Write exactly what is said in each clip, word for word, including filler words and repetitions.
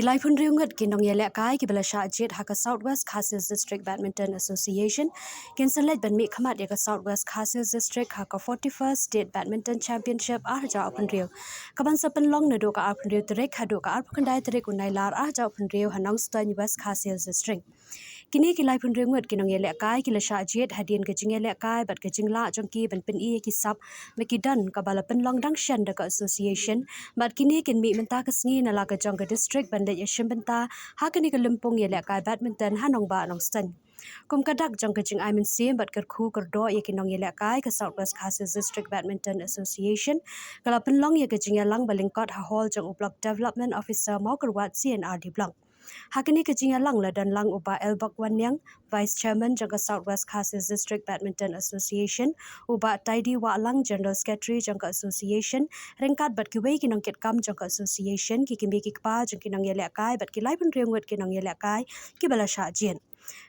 Laiphew hynriew ngut ki nongïalehkai kiba la shah jied ha ka South West Khasi Hills District Badminton Association kin sa leit ban mihkhmat ïa ka South West Khasi Hills District ha ka forty-first State Badminton Championship ar hajar arphew hynriew, kaban sa pynlong naduh ka arphew hynriew tarik haduh ka arphew khyndai tarik u Nailar ar hajar arphew hynriew ha Nongstoiñ, West Khasi Hills District. Kine ki laiphew hynriew ngut ki nongïalehkai ki la shah jied hadien ka jingïalehkai bad ka jinglah jong ki ban pyni ïa ki sap ba ki don kaba la pynlong dang shen da ka association, bad kine kin mih mynta ka sngi na la ka jong ka district ban leit ïashim bynta ha kane ka lympung ïalehkai badminton ha nongbah Nongstoiñ. Kum ka dak jong ka jingai mynsiem bad kyrkhu kyrdoh ïa ki nongïalehkai, ka South West Khasi Hills District Badminton Association ka la pynlong ïa ka jingïalang ba lyngkot ha hall jong u Block Development Officer Mawkyrwat C and R D Block. Ha kane ka jingïalang la don lang u Bah Elbok Wanniang, Vice Chairman jong ka South West Khasi Hills District Badminton Association, u Bah Tidy Wahlang, General Secretary jong ka association, ryngkat bad kiwei ki nongkitkam jong ka association, ki kmie ki kpa jong ki nongïalehkai bad ki laiphew hynriew ngut ki nongïalehkai kiba la shah jied.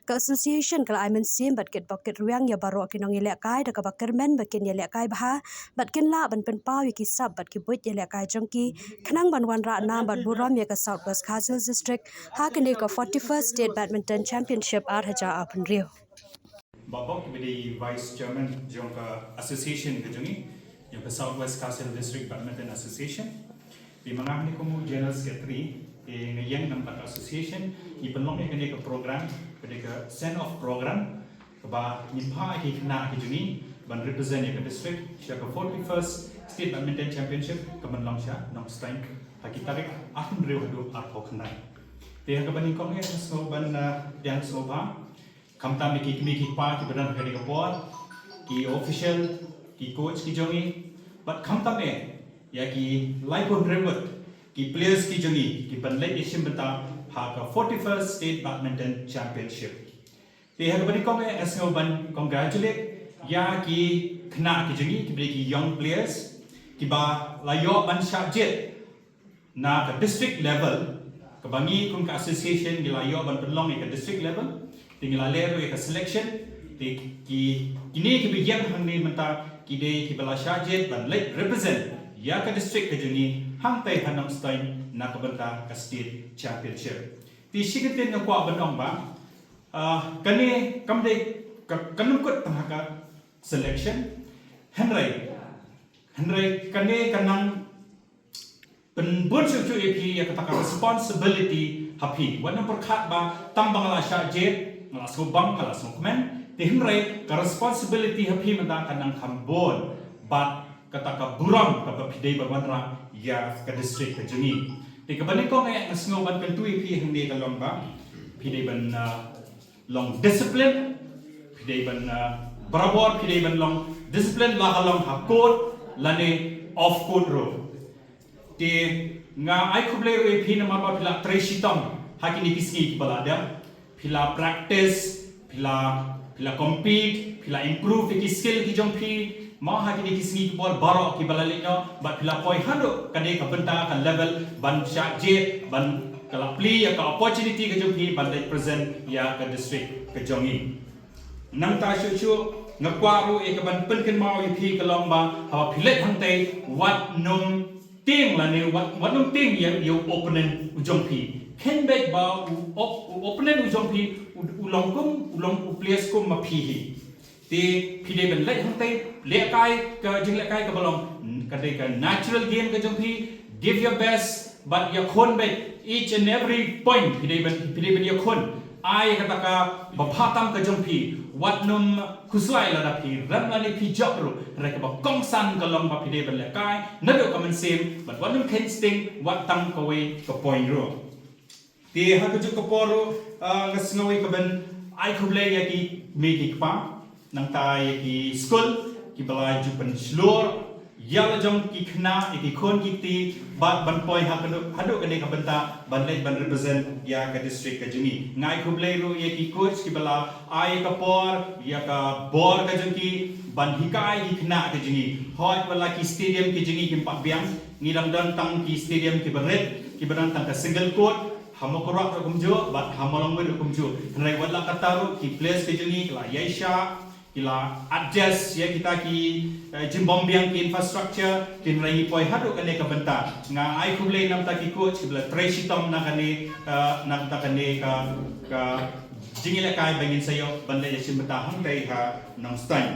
Ka association ka la ai mynsiem bad kitbok kitrwiang ïa baroh ki nongïalehkai da kaba kyrmen ba kin ïalehkai bha bad kin lah ban pynpaw ïa ki sap bad ki buit ïalehkai jong ki, khnang ban wanrah nam bad burom ïa ka South West Khasi Hills District ha kane ka forty-first State Badminton Championship ar hajar arphew hynriew. Bah Bok, kiba dei Vice Chairman jong ka association ka jong ngi, jong ka South West Khasi Hills District Badminton Association. Te ma nga hangne kum u General Secretary, te nga ïeng na bynta ka association, ngi pynlong ïa kane ka program, ka dei ka send off program, kaba ngin phah ïa ki khynnah ki jong ngi ban represent ïa ka district sha ka forty-first State Badminton Championship, kaban long sha Nongstoiñ ha ki tarik arphew hynriew haduh arphew khyndai. Te ha kaba nyngkong eh nga sngew ban, ah, pdiang sngewbha khamtam ïa ki kmie ki kpa kiba don ha kane ka por, ki official, ki coach ki jong ngi, bad khamtam eh ïa ki laiphew hynriew ngut ki players ki jong ngi kiban leit ïashim bynta ha ka forty-first State Badminton Championship. Te ha kaba nyngkong eh nga sngew ban congratulate ïa ki khynnah ki jong ngi kiba dei ki young players kiba la ïoh ban shah jied na ka district level, kaba ngi kum ka association ngi la ïoh ban pynlong ïa ka district level, te ngi la leh ruh ïa ka selection, te ki, kine kiba ïeng hangne mynta ki dei kiba la shah jied ban leit represent ïa ka district ka jong ngi hangtei ha Nongstoiñ na ka bynta ka state championship. Te shi kyntien nga kwah ban ong ba, ah, kane kam dei ka, kan ym kut tang ha ka selection, hynrei, hynrei kane ka nang pynbun shuh shuh ïa phi ïa kata ka responsibility ha phi. Wat nym pyrkhat ba tang ba nga la shah jied, nga la sngewbang, nga la sngewkmen. Te hynrei ka responsibility ha phi mynta ka nang kham bun bad kata ka burom kaba phi dei ban wanrah ïa ka district ka jong ngi. Te kaba nyngkong eh nga sngew ban kyntu ïa phi hangne ka long ba phi dei ban, ah, long discipline, phi dei ban, ah, barabor phi dei ban long discipline, la ka long ha court lane off court ruh. Te nga ai khublei ruh ïa phi namar ba phi la trei shitom ha kine ki sngi kiba la dep. Phi la practice, phi la, phi la compete, phi la improve ïa ki skill ki jong phi. Ma ha kine ki sngi ki por baroh kiba la leit noh, bad phi la poi haduh kane ka bynta ka level ban shah jied, ban ka la plie ïa ka opportunity ka jong phi ban leit present ïa ka district ka jong ngi. Nangta shuh shuh nga kwah ruh ïa ka ban pynkynmaw ïa phi ka long ba haba phi leit hangtei wat nym tieng lane wat, wat nym tieng ïa, ïa u opponent u jong phi. Khein beit ba u op-, u opponent u jong phi u, u long kum, u long u players kum ma phi hi. Te phi dei ban leit hangtei, lehkai ka jinglehkai kaba long, ka dei ka natural game ka jong phi, give your best, bad ïakhun beit each and every point phi dei ban, phi dei ban ïakhun. Ai kata kaba bha tam ka jong phi, wat nym khuslai lada phi rem lane phi jop ruh, hynrei kaba kongsan ka long ba phi dei ban lehkai naduh ka mynsiem, bad wat nym khein sting wat tang kawei ka point ruh. Te ha kajuh ka por ruh, ah, nga sngew ïa ka ban ai khublei ïa ki kmie ki kpa, nangta ïa ki skul kiba la ju pynshlur ïa la jong ki khynnah, ïa ki khun ki kti, bad ban poi ha kano, haduh kane ka bynta ban leit ban represent ïa ka district ka jong ngi. Nga ai khublei ruh ïa ki coach kiba la ai ka por, ïa ka bor ka jong ki ban hikai ki khynnah ka jong ngi. Hooid wat la ki stadium ki jong ngi kim pat biang, ngi dang don tang ki stadium kiba rit, kiba don tang ka single court, ha Mawkyrwat ruh kumjuh, bad ha Mawlongwit ruh kumjuh. Hynrei wat la katta ruh ki players ki jong ngi ki la ïaishah, la adjust ïa kita ki, eh, jingbym biang ki infrastructure, hynrei ngi poi haduh kane ka bynta. Nga ai khublei namta ki coach kiba la trei shitom na kane, eh, namta kane ka, ka jingïalehkai ba ngin sa ïoh ban leit ïashim bynta hangtei ha Nongstoiñ.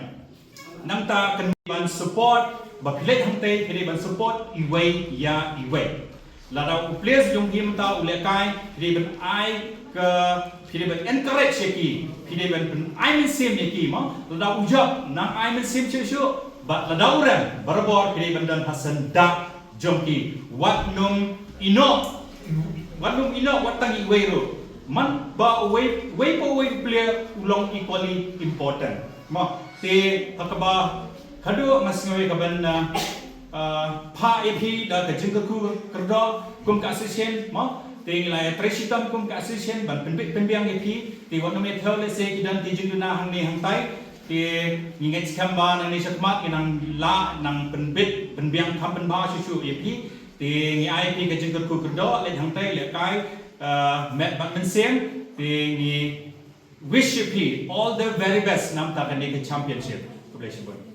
Nangta kan ban support, ba phi leit hangtei phi dei ban support iwei ïa iwei. Lada u player jong phi mynta u lehkai, phi dei ban ai ka, phi dei ban encourage ïa ki, phi dei ban, ban ai mynsiem ïa ki, mo. Lada u jop, nang ai mynsiem shuh shuh, bad lada u rem, barabor phi dei ban don ha syndah jong ki. Wat nym ïehnoh, wat nym ïehnoh wat tang iwei ruh. Man ba uwei, uwei pa uwei u player u long equally important, mo. Te ha kaba haduh nga sngew ïa ka ban, ah, ah, phah ïa phi da ka jingkyrkhu kyrdoh kum ka association, mo. Te ngi la ïatrei shitom kum ka association ban pynbit pynbiang ïa phi. Te wat nym ïa thew lehse ki don ki jingduna hangne hangtai. Te ngi ngeit skhem ba nangne shakhmat ngi nang lah nang pynbit pynbiang kham pynbha shuh shuh ïa phi. Te ngi ai phi ka jingkyrkhu kyrdoh, leit hangtei lehkai, ah, met bad mynsiem. Te ngi wish ïa phi all the very best namta kane ka championship. Khublei shibun.